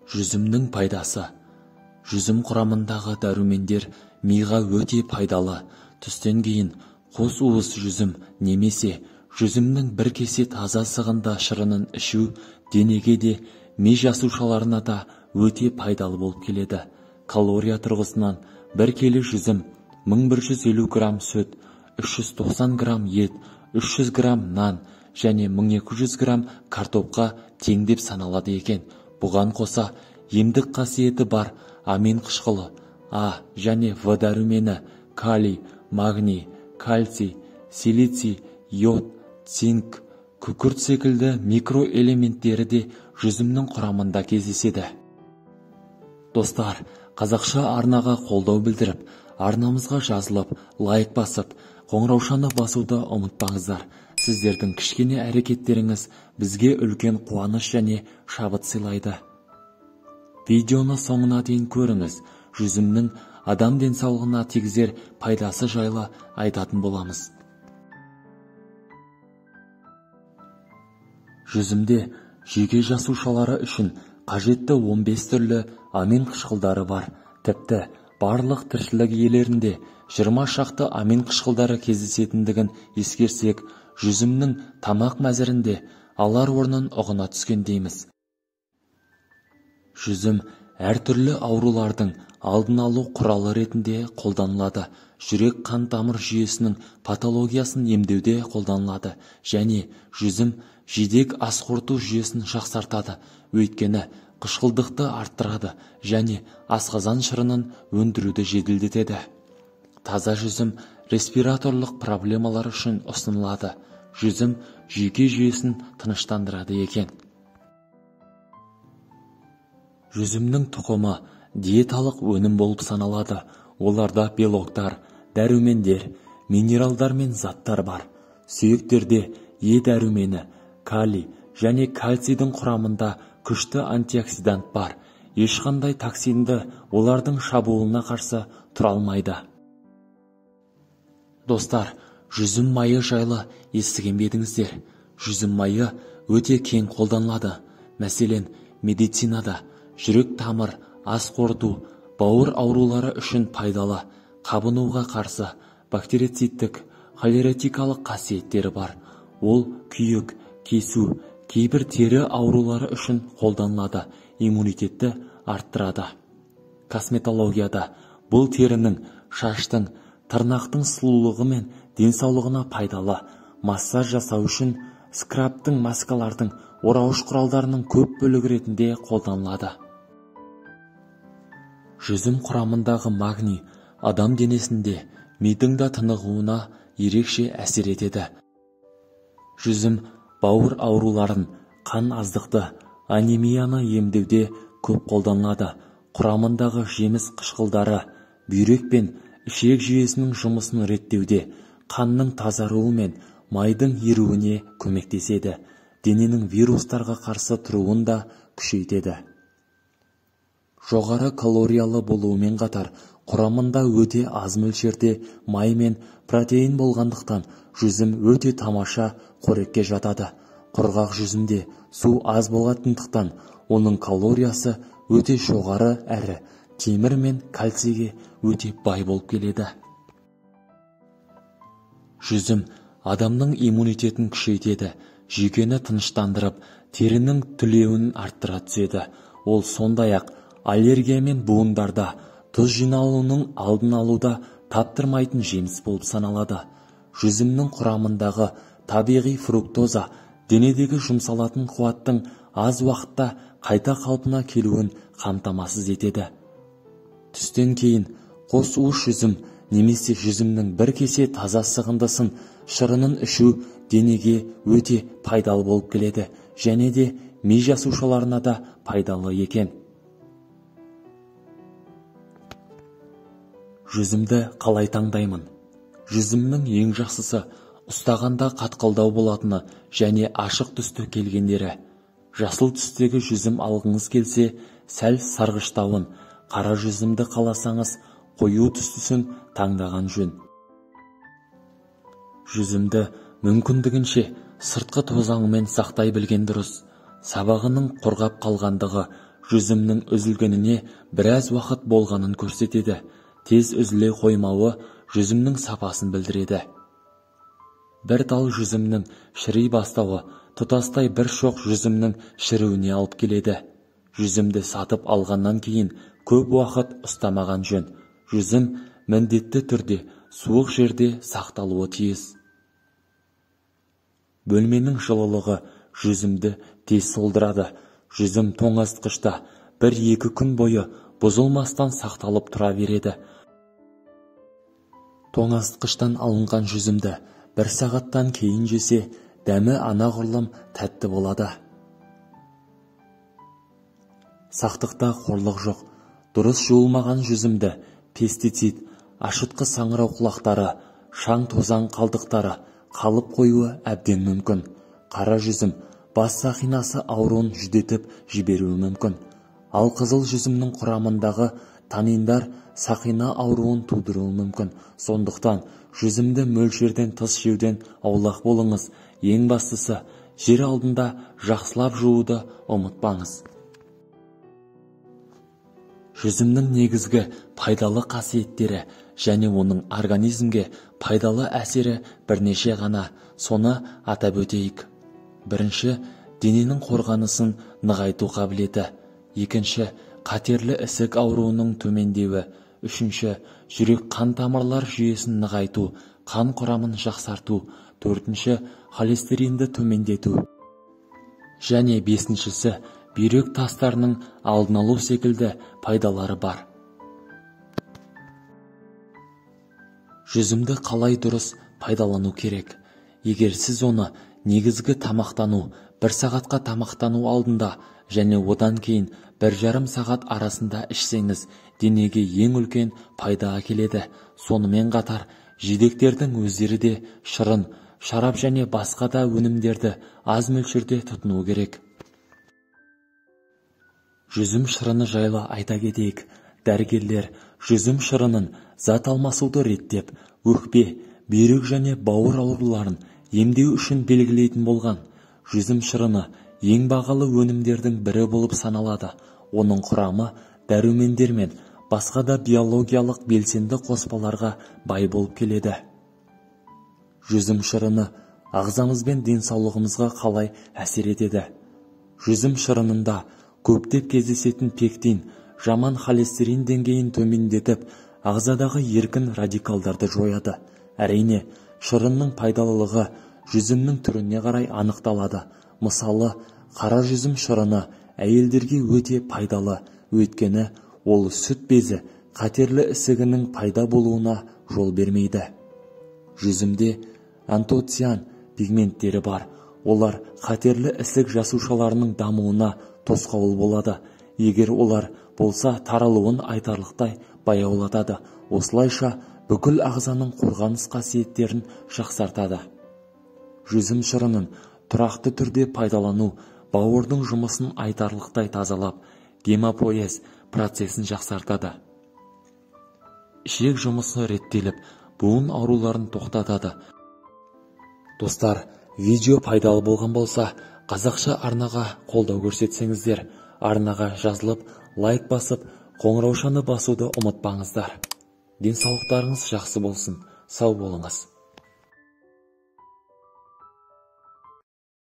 Жүзімнің пайдасы. Жүзім құрамындағы дәрумендер миға өте пайдалы. Түстен кейін қос уыс жүзім немесе жүзімнің бір кесе таза сығында шырынын ішу денеге де, ми жасушаларына да өте пайдалы болып келеді. Калория тұрғысынан бір келі жүзім 1150 грамм сүт, 390 грамм ет, 300 грамм нан және 1200 грамм картопқа тең деп саналады екен. Бұған қоса емдік қасиеті бар амин қышқылы, А және В дәрумені, калий, магний, кальций, силиций, йод, цинк, күкірт секілді микроэлементтері де жүзімнің құрамында кездеседі. Достар, қазақша арнаға қолдау білдіріп, арнамызға жазылып, лайк басып, қоңыраушаны басуды ұмытпаңыздар. Сіздердің кішкене әрекеттеріңіз бізге үлкен қуаныш және шабыт сыйлайды. Видеоны соңына дейін көріңіз. Жүзімнің адам денсаулығына тигізер пайдасы жайлы айтатын боламыз. Жүзімде жүйке жасушалары үшін қажетті 15 түрлі амин қышқылдары бар. Тіпті барлық тіршілік иелерінде 20 шақты амин қышқылдары кездесетіндігін ескерсек, жүзімнің тамақ мәзірінде алар орнын ұғына түскен дейміз. Жүзім әртүрлі аурулардың алдын алу құралы ретінде қолданылады. Жүрек қан тамыр жүйесінің патологиясын емдеуде қолданылады және жүзім жидек ас қорыту жүйесін жақсартады, өйткені қышқылдықты арттырады және асқазан шырынын өндіруді жеделдетеді. Таза жүзім респираторлық проблемалар үшін ұсынылады. Жүзім жүйке жүйесін тыныштандырады екен. Жүзімнің тұқымы диеталық өнім болып саналады. Оларда белоктар, дәрумендер, минералдар мен заттар бар. Сүйектерде Е дәрумені, калий және кальцийдің құрамында күшті антиоксидант бар. Ешқандай токсинді олардың шабуылына қарсы тұра алмайды. Достар, жүзім майы жайлы естіген бе едіңіздер? Жүзім майы өте кең қолданылады. Мәселен, медицинада жүрек тамыр, ас қорыту, бауыр аурулары үшін пайдалы, қабынуға қарсы бактерицидтік, холеретикалық қасиеттері бар. Ол күйік, кесу, кейбір тері аурулары үшін қолданылады, иммунитетті арттырады. Косметологияда бұл терінің, шаштың, тырнақтың сұлулығы мен денсаулығына пайдалы. Массаж жасау үшін скрабтың, маскалардың, орауыш құралдарының көп бөлігі ретінде қолданылады. Жүзім құрамындағы магний адам денесінде мидың да тынығуына ерекше әсер етеді. Жүзім бауыр ауруларын, қан аздықты, анемияны емдеуде көп қолданылады. Құрамындағы жеміс қышқылдары бүйрек пен ішек жүйесінің жұмысын реттеуде, қанның тазаруы мен майдың еруіне көмектеседі, дененің вирустарға қарсы тұруын да күшейтеді. Жоғары калориялы болуымен қатар, құрамында өте аз мөлшерде май мен протеин болғандықтан жүзім өте тамаша қорекке жатады. Құрғақ жүзімде су аз болатындықтан оның калориясы өте жоғары әрі темір мен кальцийге өте бай болып келеді. Жүзім адамның иммунитетін күшейтеді, жүйкені тыныштандырып, терінің түлеуін арттыра түседі. Ол сондай-ақ аллергия мен буындарда тұз жиналуының алдын алуда таптырмайтын жеміс болып саналады. Жүзімнің құрамындағы табиғи фруктоза денедегі жұмсалатын қуаттың аз уақытта қайта қалпына келуін қамтамасыз етеді. Түстен кейін қос уыс жүзім немесе жүзімнің бір кесе таза сығындысын шырынын ішу денеге өте пайдалы болып келеді және де ми жасушаларына да пайдалы екен. Жүзімді қалай таңдаймын? Жүзімнің ең жақсысы ұстағанда қатқылдау болатыны және ашық түсті келгендері. Жасыл түстегі жүзім алғыңыз келсе, сәл сарғыштауын, қара жүзімді қаласаңыз, қою түстісін таңдаған жөн. Жүзімді мүмкіндігінше сыртқы тозаңымен сақтай білген дұрыс. Сабағының құрғап қалғандығы жүзімнің үзілгеніне біраз уақыт болғанын көрсетеді. Тез үзіле қоймауы жүзімнің сапасын білдіреді. Бір тал жүзімнің шіри бастауы тұтастай бір шоқ жүзімнің шіруіне алып келеді. Жүзімді сатып алғаннан кейін көп уақыт ұстамаған жөн. Жүзім міндетті түрде суық жерде сақталуы тиіс. Бөлменің жылылығы жүзімді тез солдырады. Жүзім тоңазытқышта 1-2 күн бойы бұзылмастан сақталып тұра береді. Тоңазытқыштан алынған жүзімді 1 сағаттан кейін жесе, дәмі анағұрлым тәтті болады. Сақтықта қорлық жоқ. Дұрыс жуылмаған жүзімді пестицид, ашытқы саңырауқұлақтары, шаң-тозаң қалдықтары қалып қоюы әбден мүмкін. Қара жүзім бас сақинасы ауруын жүдетіп жіберуі мүмкін. Ал қызыл жүзімнің құрамындағы таниндар сақина ауруын тудыруы мүмкін. Сондықтан жүзімді мөлшерден тыс жеуден аулақ болыңыз. Ең бастысы, жер алдында жақсылап жууды ұмытпаңыз. Жүзімнің негізгі пайдалы қасиеттері және оның организмге пайдалы әсері бірнеше ғана, соны атап өтейік. Бірінші, дененің қорғанысын нығайту қабілеті. Екінші, қатерлі ісік ауруының төмендеуі. Үшінші, жүрек қан тамырлар жүйесін нығайту, қан құрамын жақсарту. Төртінші, холестеринді төмендету. Және бесіншісі, бүйрек тастарының алдын алу секілді пайдалары бар. Жүзімді қалай дұрыс пайдалану керек? Егер сіз оны негізгі тамақтану, 1 сағатқа тамақтану алдында және одан кейін 1,5 сағат арасында ішсеңіз, денеге ең үлкен пайда әкеледі. Сонымен қатар, жидектердің өздері де шырын, шарап және басқа да өнімдерді аз мөлшерде тұтыну керек. Жүзім шырыны жайлы айта кетейік. Дәрігерлер жүзім шырынын зат алмасуды реттеп, өкпе, бүйрек және бауыр ауруларын емдеу үшін белгілейтін болған. Жүзім шырыны ең бағалы өнімдердің бірі болып саналады. Оның құрамы дәрумендер мен басқа да биологиялық белсенді қоспаларға бай болып келеді. Жүзім шырыны ағзамыз бен денсаулығымызға қалай әсер етеді? Жүзім шырынында көптеп кездесетін пектин жаман холестерин деңгейін төмендетіп, ағзадағы еркін радикалдарды жояды. Әрине, шырынның пайдалылығы жүзімнің түріне қарай анықталады. Мысалы, қара жүзім шырыны әйелдерге өте пайдалы, өйткені ол сүт безі қатерлі ісігінің пайда болуына жол бермейді. Жүзімде антоциан пигменттері бар. Олар қатерлі ісік жасушаларының дамуына тосқауыл болады. Егер олар болса, таралуын айтарлықтай баяулатады. Осылайша бүкіл ағзаның қорғаныс қасиеттерін жақсартады. Жүзім шырынын тұрақты түрде пайдалану бауырдың жұмысын айтарлықтай тазалап, гемопоэз процесін жақсартады. Ішек жұмысы реттеліп, буын ауруларын тоқтатады. Достар, видео пайдалы болған болса, қазақша арнаға қолдау көрсетсеңіздер, арнаға жазылып, лайк басып, қоңыраушаны басуды ұмытпаңыздар. Денсаулықтарыңыз жақсы болсын, сау болыңыз.